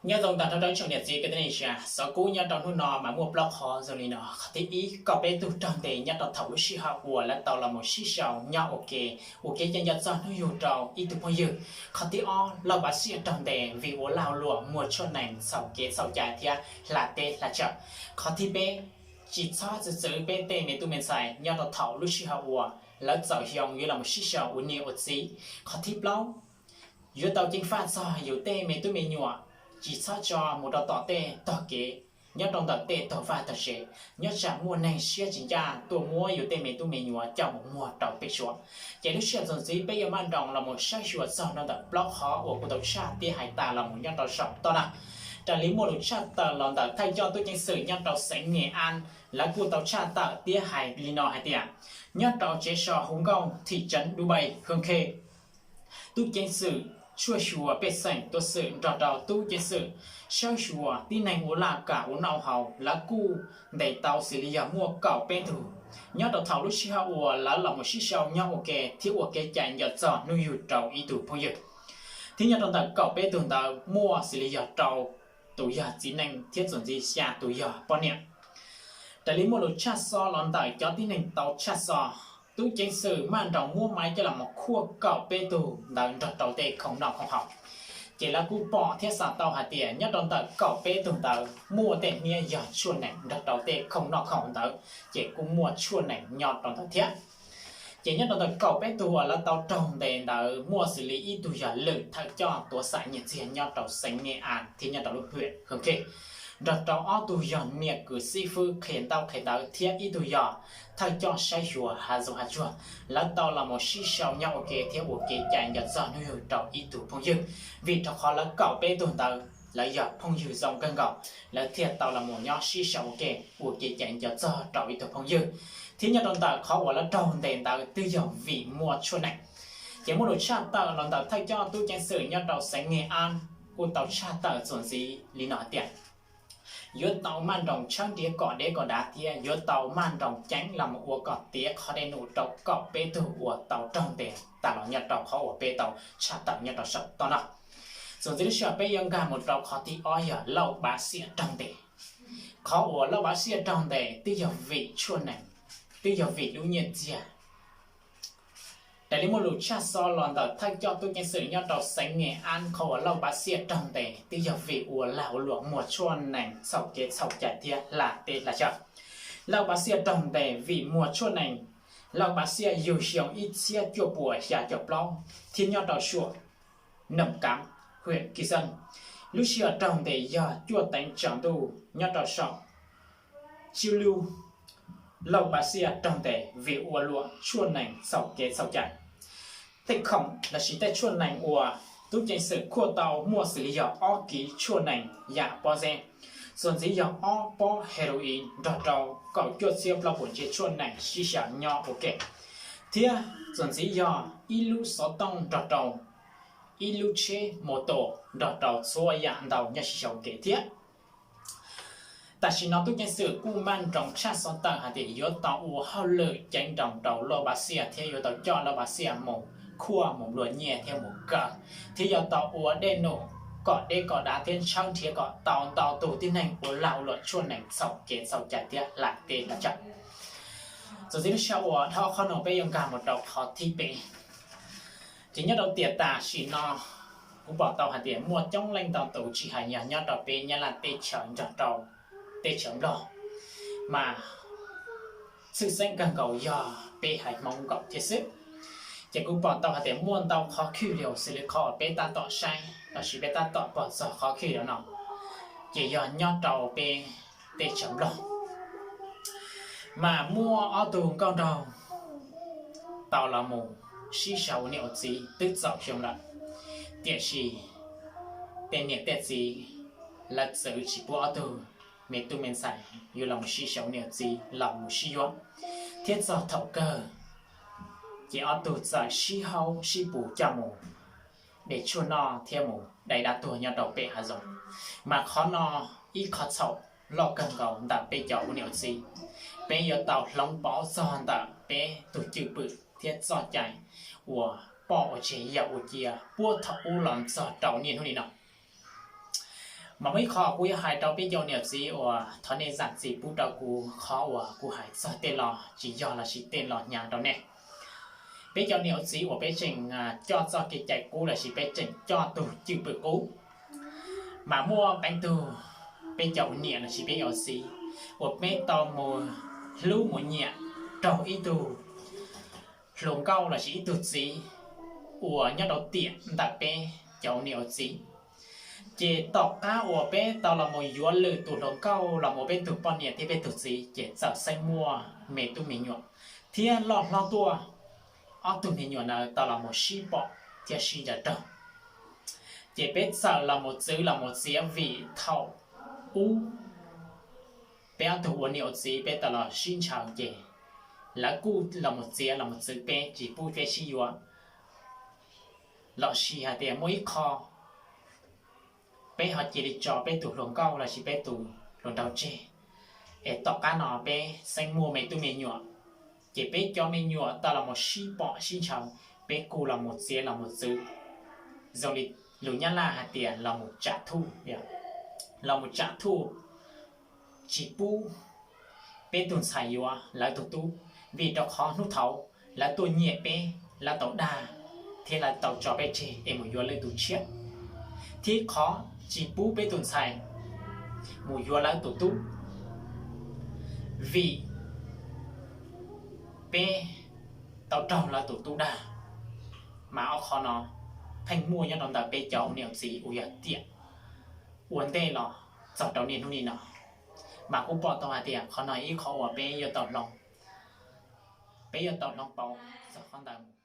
Nyob zoo tag nrho rau ib tsoom niam txiv kwv tij neej tsa, xov kub nyob rau hnub no mas muaj plaub qhov zoo li no. Qhov thib ib, kaum peb tug raug ntes nyob rau thaum lub sij hawm uas lawv tau los mus sib sau nyob ua ke, ua kev cai nco txog hnub yug rau ib tug phooj ywg. Qhov thib ob, Lauj Pav Xiaj raug ntes vim ua lag luam muag tshuaj nees txhaum kev txhaum cai thiab hla teb hla chaw. Qhov thib peb, tsis txhob txwv txwv peb tej me tub me ntxhais nyob rau thaum lub sij hawm uas lawv txawm xyoo yuav los mus sib sau ua niam ua txiv. Qhov thib plaub, yuav tau ceev faj txog yus tej me tub me nyuam, tsis txhob tso mus rau tom tej tog kev, nyob rau ntawm tej tog vaj tog tsev, nyob tsam muaj neeg siab tsis ncaj tuaj muab yus tej me tub me nyuam coj mus muag rau pem suav. Ces lub sij hawm txuas ntxiv peb yuav maj nroos los mus saib xyuas txog rau ntawm plaub qhov uas kuv tau tshaj thiab hais tas los mus nyob rau saum toj no. Raws li muaj lus tshaj tawm los ntawm thawj coj tub ceev xwm nyob rau xeev Nge An, lawv kuj tau tshaj tawm thiab hais li no hais tias, nyob rau tsev so Hu Nkauj thim tsev Dub Npais Hwm Khej, tub ceev xwm tshuaj xyuas pej xeem tuaj xwm nrog rau tub ceev xwm saib xyuas tib neeg ua laj kam ua noj haus, lawv kuj ntes tau xws li yog muaj kaum peb tug nyob rau thaum lub sij hawm uas lawv los mus sib sau nyob ua ke thiab ua kev cai nco txog hnub yug rau ib tug phooj ywg. Thiab nyob rau ntawm kaum peb tug ntawd muaj xws li yog rau tus yog txiv neej thiab txuas ntxiv xya tus yog poj niam. Raws li muaj lus tshaj xov los ntawm cov tib neeg tau tshaj xov, tub ceev xwm maj nroos muab maiv coj los mus khuaj kaum peb tug ntawd nrog rau tej khoom noj khoom haus. Ces lawv kuj pom thiab xav tau hais tias nyob rau ntawm kaum peb tug ntawd muaj tej hniab yog tshuaj nees nrog rau tej khoom noj khoom haus ntawd, ces kuj muaj tshuaj nees nyob rau ntawd thiab. Ces nyob rau ntawm kaum peb tug uas lawv tau raug ntes ntawd muaj xws li ib tug yog lwm thawj coj tuav xam nyiaj txiag nyob rau xeev Nge As thiab nyob rau lub hwm Hwm Khej, nrog rau ob tug yog niam kws xib fwb qhia ntaub qhia ntawv thiab ib tug yog thawj coj saib xyuas hav zoov hav tsuag. Lawv tau los mus sib sau nyob ua ke thiab ua kev cai nco txog hnub yug rau ib tug phooj ywg, vim rau qhov lawv kaum peb tug ntawd lawv yog phooj ywg zoo kawg nkaus, lawv thiaj tau los mus nyob sib sau ua ke, ua kev cai nco txog rau ib tug phooj ywg. Thiab nyob rau ntawm qhov uas lawv raug ntes ntawd twb yog vim muaj tshuaj nees. Ces muaj lus tshaj tawm los ntawm thawj coj tub ceev xwm nyob rau xeev Nge As kuj tau tshaj tawm txuas ntxiv li no hais tias, yuav tau maj nroos tshawb nrhiav kom dev kom dav thiab yuav tau maj nroos ceev los mus ua kom tiav qhov dej num rau kaum peb tug uas tau raug ntes tas los nyob rau qhov uas peb tau tshaj tawm nyob rau saum toj no. Txuas ntxiv lub sij hawm peb yuav nkag mus rau qhov thib ob yog Lauj Pav Xiaj raug ntes. Qhov uas Lauj Pav Xiaj raug ntes twb yog vim tshuaj nees, twb yog vim lub nyiaj txiag. Raws li muaj lus tshaj xov los ntawm thawj coj tub ceev xwm nyob rau xeev Nge As, qhov uas Lauj Pav Xiaj raug ntes twb yog vim ua lag ua luam muag tshuaj nees txhaum kev txhaum cai thiab hla teb hla chaw. Lauj Pav Xiaj raug ntes vim muag tshuaj nees. Lauj Pav Xiaj yug xyoo ib txhiab cuaj puas xya caum plaub thiab nyob rau suam Noom Kav, hwm Kis Xees. Lub sij hawm raug ntes yog cuaj teev tsaus ntuj nyob rau saum Tsiv Lub. Lauj Pav Xiaj raug ntes vim ua luam tshuaj nees txhaum kev txhaum cai. Tej khoom lossis tej tshuaj nees uas tub ceev xwm khuaj tau muaj xws li yog ob kiv tshuaj nees yam pob zeb, txuas ntxiv yog ob pob heroin nrog rau kaum cuaj txhiab plaub puas ntsia tshuaj nees sib xyaw nyob ua ke, thiab txuas ntxiv yog ib lub xov tooj nrog rau ib lub tsheb mos tos nrog rau txhua yam ntau nyob sib xyaw ua ke thiab. Tam sim no tub ceev xwm kuj maj nroos tshaj xov tawm hais tias yuav tau ua hauj lwm ceev nroos rau Lauj Pav Xiaj thiab yuav tau coj Lauj Pav Xiaj mus khuaj mus nplua nyiaj thiab mus kaw, thiab yuav tau ua dej num kom deb kom dav thiab tshawb nrhiav kom tau ntau tus tib neeg ua lag ua luam tshuaj nees txhaum kev txhaum cai thiab hla teb hla chaw. Txuas ntxiv lub sij hawm uas dhau qhov no peb yuav nkag mus rau qhov thib peb. Ces nyob rau tiam tam sim no kuv pom tau hais tias muaj coob leej ntau tus tsis hais yog nyob rau peb Nyab Laj teb chaws nrog rau teb chaws Nplog, mas tshwj xeeb kawg nkaus yog peb haiv Hmoob nkaus thiab xwb. Ces kuv pom tau hais tias muaj ntau qhov khwj lios xws li qhov uas peb tab tom saib lossis peb tab tom pom txog qhov khwj lios no, ces yog nyob rau peb teb chaws Nplog mas muaj ob tug nkauj nraug tau los mus sib sau ua niam ua txiv twb txaus xyoo lawm, tiam sis tej niam tej txiv lawv txwv tsis pub ob tug me tub me ntxhais yuav los mus sib sau ua niam ua txiv los mus sib yuav, thiab txog thaum kawg ces ob tug txawm sib haub sib pus coj mus de tshuaj noj thiab mus dai dab tuag nyob rau pem hav zoov. Mas qhov no ib qho txhaum loj kawg nkaus ntawm peb cov ua niam ua txiv. Peb yuav tau hloov pauv txog ntawm peb tus cwj pwm thiab txoj cai uas poj ua tseg yawm ua cia puag thaum ub los txog rau niaj hnub li no. Mas muaj ib qho kuv yuav hais rau peb cov niam txiv uas thov nej zam txim pub rau kuv qhov uas kuv hais txog tej lo tsis yog lossis tej lo hnyav rau nej. Peb cov niam txiv uas peb tseem coj txoj kev cai qub lossis peb tseem coj tug cwj pwm qub, mas muaj qee tug peb cov ua niam lossis peb cov txiv uas peb tau mus hlub mus nyiam raug ib tug hluas nkauj lossis ib tug txiv uas nyob rau tiam ntawm peb cov ua niam ua txiv. Ces tom qab uas peb tau los mus yuav lwm tus hluas nkauj los mus ua peb tug poj niam thiab peb tug txiv ces txawm xeeb muaj me tub me nyuam, thiab loj hlob tuaj ob tug me nyuam ntawd tau los mus sib pom thiab sib ntshaw raug. Ces peb txawm los mus txwv los mus txiav vim thaum ub peb ob tug ua niam ua txiv peb tau los sib ntshaw ces lawv kuj los mus txiav los mus txwv peb tsis pub peb sib yuav, lossis hais tias muaj ib qho peb ho cia li tso peb tus hluas nkauj lossis peb tus hluas nraug tseg, es tom qab no peb xeeb muaj me tub me nyuam, ces peb cov me nyuam tau los mus sib pom sib ntshaw, peb kuj los mus txiav los mus txwv, zoo li lus Nyab Laj hais tias los mus tsam thuj, los mus tsam thuj, tsis pub peb tus ntxhais yuav lawv tus tub, vim rau qhov hnub thaud lawv tuaj nyiam peb, lawv tau dag thiab lawv tau tso peb tseg es mus yuav lwm tus tshiab, thiab qhov tsis pub peb tus ntxhais mus yuav lawv tus tub, vim peb tau raug lawv tus tub dag. Mas ob qho no pheej muaj nyob rau ntawm peb cov ua niam txiv uas yog tiam ua ntej los txog rau niaj hnub nim no. Mas kuv pom tau hais tias qhov no ib qho uas peb yuav tau hloov, peb yuav tau hloov pauv txog qhov ntawd.